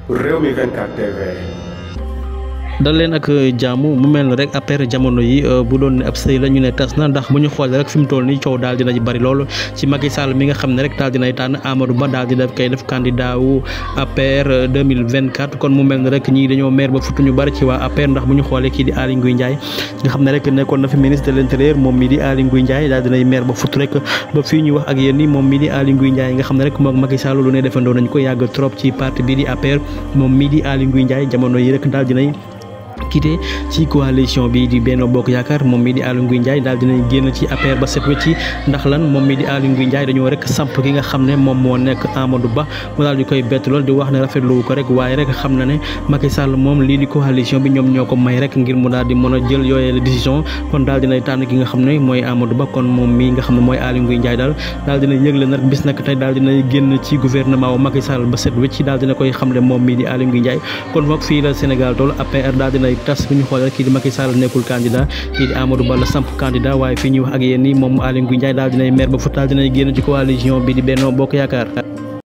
Rewmi 24 TV. dal leen ak jàmm mu mel ne rek affaire jamono yi bu doon ne ab sëy la ñu ne tas na ndax bu ñu xoolee rek fi mu toll nii coow daal dina bari loolu ci Macky Sall mi nga xam ne rek daal dinay tànn Amadou Ba daal di def kay def candidat wu APR 2024 kon mu mel ne rek ñii dañoo meer ba futu ñu bari ci waa APR ndax bu ñu xoolee kii di Aly Ngouille Ndiaye nga xam ne rek nekkoon na fi ministre de l'intérieur moom mii di Aly Ngouille Ndiaye daal dinay meer ba futu rek ba fii ñu wax ak yéen ni moom mii di Aly Ngouille Ndiaye nga xam ne rek moom Macky Sall lu ne defandoo nañu ko yàgg trop ci parti bii di APR moom mii di Aly Ngouille Ndiaye jamono yi rek daal dinay quitté ci coalition bi di Benno Bokk Yaakaar moom mi di Aly Ngouille Ndiaye daal dinañ génn ci APR ba set wecc ndax lan moom mi di Aly Ngouille Ndiaye dañoo rek samp ki nga xam ne moom moo nekk Amadou Ba mu daal di koy bett lool di wax ne rafetlu ko rek waaye rek xam na ne Macky Sall moom lii di coalition bi ñoom ñoo ko may rek ngir mu daal di mën a jël yooyee la décision kon daal dinay tànn ki nga xam ne mooy Amadou Ba kon moom mi nga xam ne mooy Aly Ngouille Ndiaye daal dina yëgle nag bis nag tey daal dinay génn ci gouvernement wu Macky Sall ba set wecc daal dina koy xam ne moom mi di Aly Ngouille Ndiaye kon foog fii la Sénégal toll APR daal dinay tas bu ñu xoolee kii di Macky Sall nekkul candidat kii di Amadou Ba la samp candidat waaye fii ñuy wax ak yéen ni moom Aly Ngouille Ndiaye daal dinay maire ba fu daal dinay génn ci coalition bi di Benno Bokk Yaakaar